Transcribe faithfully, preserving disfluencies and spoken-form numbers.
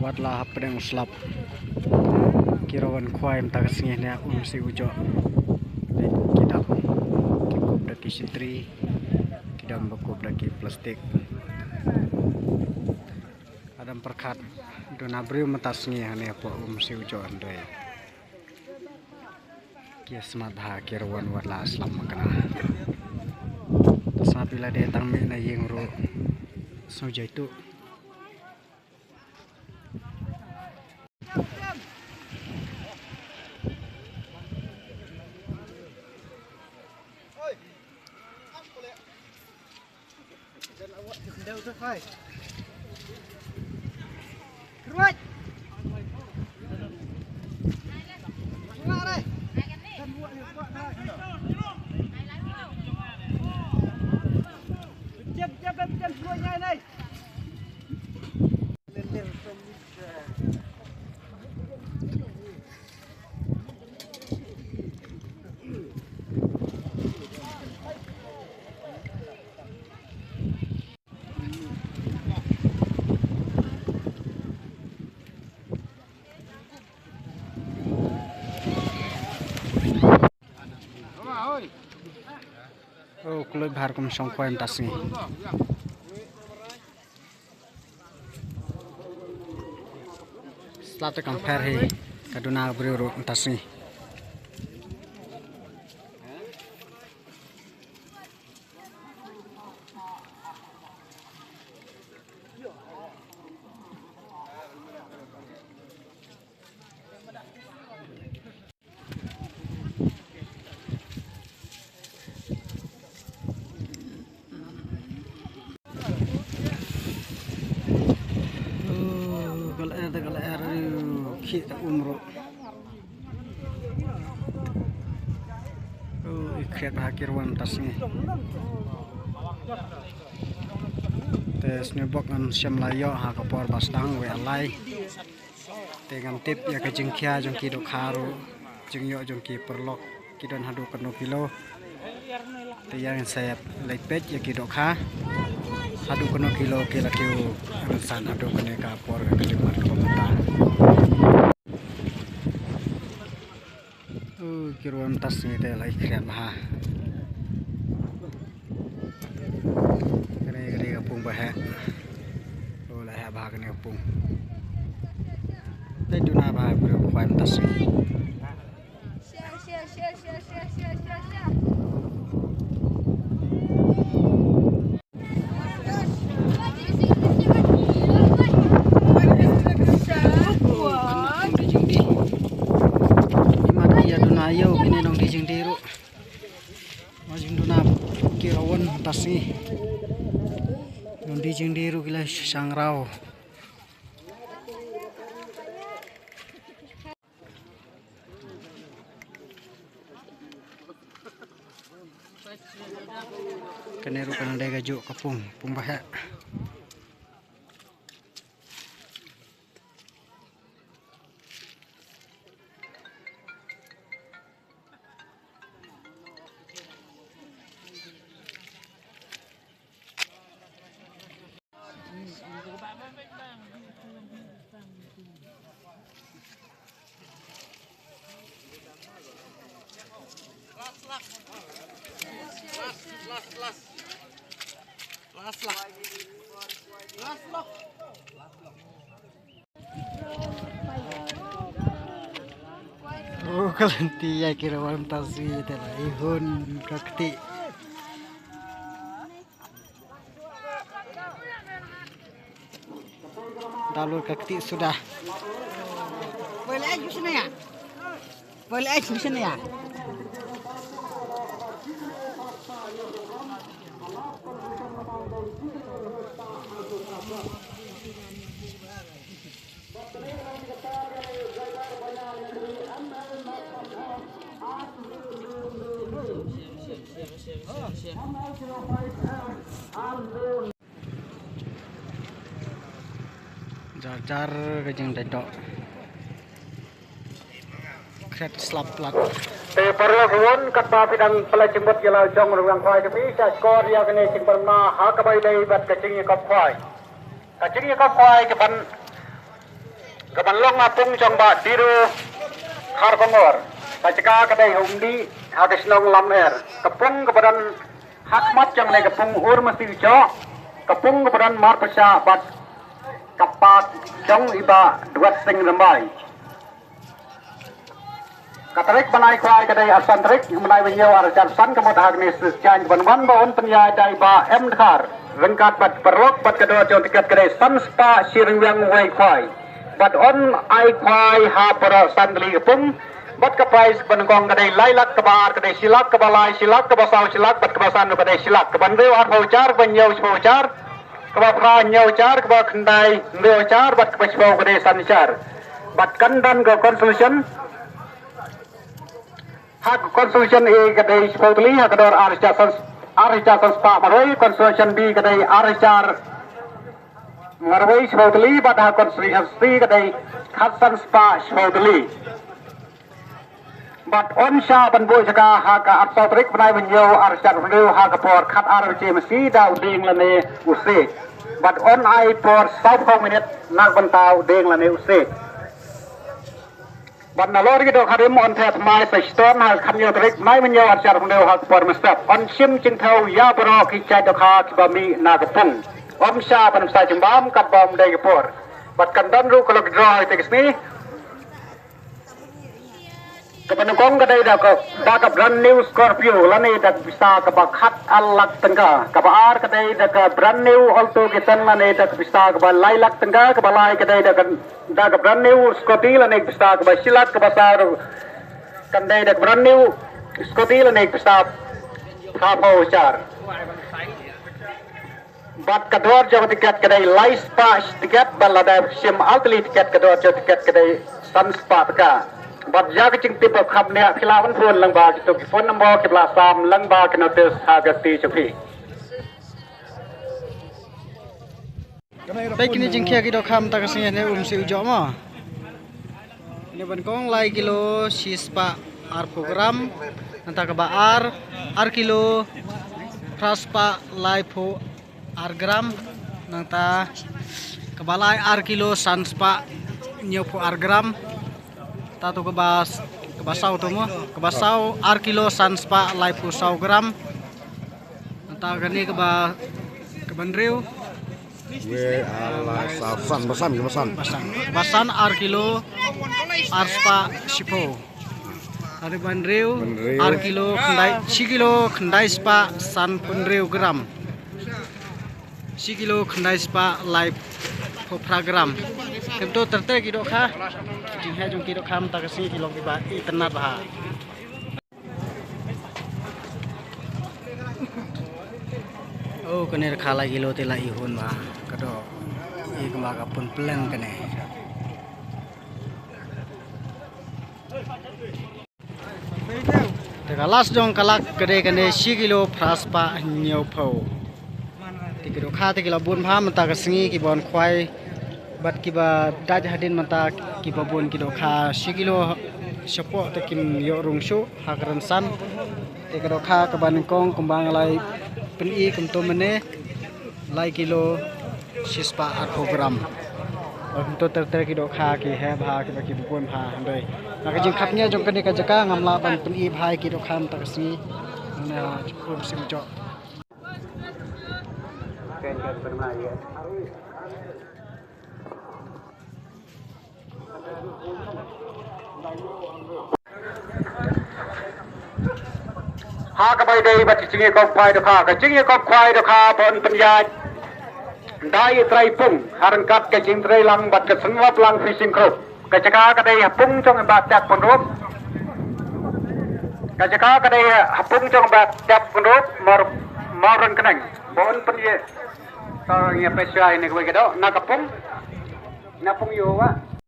Wat la hapdeng slap. Ki ruh wan khwai mynta ka sngi ne um si u joh. Ki dap. Ki kup da ki sitri. Ki dang ba kup da ki plastik. Adam pyrkhat duna briew mynta sngi hane hapoh um si u joh hynrei. Ki smat ha ki ruh wan wat la slap makna. Ta smat ila de tang me na ïing ruh. Snu jaitu. Oh, kloi bhar kum shong khwai mynta sngi. Sla te kam pher hi ka duna briew ruh mynta sngi. Oh, ka lyer, ka lyer, khih ta um ruh. Oh, i khriat ha ki ruh wan mynta sngi. Te sngewbok ngan shem la ïoh ha ka por ba sdang wei alai. Te ngam tip ïa ka jingkhia jong ki dohkha ruh, jingïoh jong ki paralok ki don haduh katno kilo. Te ïa ngin sa ïa leit peit ïa ki dohkha haduh katno kilo ki la kiew, ngin san haduh kane ka por ka jingmat kaba mynta. Uh, ki ruh wan mynta sngi te la i khriat bha. Kane, kane ka pung ba heh. Oh, la heh bha kane ka pung. Te duna bha ki ruh khwai mynta sngi. Imat ïa duna ïew kine nongdie jingdie ruh. Nongdie jingduna ki ruh wan mynta sngi. Nongdie jingdie ruh ki la shang raw. Kane ruh ka dei kajuh ka pung, pung ba heh. Oh, ka lynti ïa ki ruh wan mynta sngi te la i hun ka kti. Dalur ka kti suda. Boleh aja sini ya. Boleh aja sini ya. Jar jar ka jingdait doh. Kret slap plat. Te paralok, katba phi dang pynlait jingmut ïa la jong ruh, nga kwah ïa phi sa sngap ïa kane ka jingpynbna ha kaba ïadei bad ka jingïakop khwai. Ka jingïakop khwai kaban, kaban long ha pung jong Bah Diru Kharbangor. Ka jaka ka dei ha Umdih, ha ka shnong Lamer. Ka pung kaba don ha khmat jong kane ka pung, Urmasi Joh. Ka pung kaba don marpyrshah bad ka park jong i Bah Dwat Sing Rymbai. Ka tarik ban ai khwai ka dei arphew san tarik, bnai ba hynñiew, arhajar san, ka mut ha kane ka sngi ban wan ba un pynïaid da i Bah M Dkhar, ryngkat bad paralok, bad ka dor jong tiket ka dei san spah shi ryngwiang wei khwai. Bad yn ai khwai ha baroh san tylli ka pung. Bad ka prize kaba nyngkong ka dei lai lak, kaba ar ka dei shi lak, kaba lai shi lak, kaba saw shi lak, bad kaba san ka dei shi lak. Kaba hynriew arphew hajar, kaba hynñiew shiphew hajar, kaba phra hynñiew hajar, kaba khyndai hynriew hajar, bad kaba shiphew ka dei san hajar. Bad kan don ka consolation. Ha ka consolation A ka dei shiphew tylli, ha ka dor arhajar san, arhajar san spah marwei, consolation B ka dei arhajar marwei shiphew tylli, bad ha consolation C ka dei khatsan spah shiphew tylli. Bad yn shah ban buh jaka ha ka arphew saw tarik bnai ba hynñiew, arhajar arphew hynriew, ha ka por khatar baje masi da u dieng lane u siej. Bad yn ai por sawphew minit na ka bynta u dieng lane u siej. Bad nalor ki dohkha rim yn theh thymmai sa shitom ha ka khathynñiew tarik bnai ba hynñiew, arhajar arphew hynriew, ha ka por mynstep. Yn shim jingthew ïa baroh ki jait dohkha kiba mih na ka pung. Ym shah ban bsa jingbam katba ym dei ka por. Bad kan don ruh ka lucky draw ha kata ka sngi. Kaba nyngkong ka dei da ka, da ka brand new Scorpio lane da ka pisa kaba khatar lak tyngka. Kaba ar ka dei da ka brand new Alto K ten lane da ka pisa kaba lai lak tyngka. Kaba lai ka dei da ka, da ka brand new Scooty lane ka pisa kaba shi lak. Kaba saw ruh kan dei da ka brand new Scooty lane ka pisa phra phew hajar. Bad ka dor jong tiket ka dei lai spah shi tiket, bad lada shim ar tylli tiket ka dor jong tiket ka dei san spah tyngka. Bad ïa ka jingtip ba kham ne phi lah ban phone lyngba kito ki phone number kiba la sam lyngba ki notice ha ka kti jong phi. Peit kine jingkhia ki dohkha mynta ka sngi ne, Umsi u jok mo. Kine ba nyngkong lai kilo shi spah arphew gram, nangta kaba ar, ar kilo phra spah laiphew ar gram, nangta kaba lai ar kilo san spah hynñiewphew ar gram. Ta to kaba, kaba saw to mo, kaba saw ar kilo san spah laiphew saw gram. Nangta kane kaba, kaba hynriew. Wei, ar, lai, saw, san, ba san, ba san. Ba san. Ba san ar kilo ar spah shiphew. Kane ba hynriew, ba hynriew, ar kilo khyndai, shi kilo khyndai spah sanphew hynriew gram. Shi kilo khyndai spah laiphew phra gram. Kyntu ter ter ki dohkha. Ki jingheh jong ki dohkha mynta ka sngi ki long kiba itynnad bha. Oh, kane dohkha lai kilo te la i hun bha. Ka doh i kumba ka pun pleng kane. Te ka last jong ka lak ka dei kane shi kilo phra spah hynñiewphew. Te ki dohkha te ki la bun bha mynta ka sngi, kiba wan khwai bad kiba dait hadien mynta kiba bun ki dohkha shi kilo shapoh te kim ïoh rung shuh ha ka rynsan. Te ka dohkha kaba nyngkong kumba nga la pyni kumto mynne, lai kilo shi spah arphew gram. Bad kumto ter ter ki dohkha ki heh bha kiba ki bun bha hynrei na ka jingkhapngiah jong kane ka jaka ngam lah ban pyni bha ïa ki dohkha mynta ka sngi. Nga kum sim jok. Ha kaba ïadei bad ka jingïakop khwai dohkha, ka jingïakop khwai dohkha ba yn pynïaid da i trai pung ha ryngkat ka jingtreilang bad ka Sngewbhalang Fishing Group. Ka jaka ka dei ha pung jong i Bah Tiap Pynrup. Ka jaka ka dei ha pung jong i Bah Tiap Pynrup, Mawr, Mawryngkneng. Ba yn pynïaid, sa ngi peit shwa ïa kane kawei ka doh na ka pung. Na pung ïoh wa.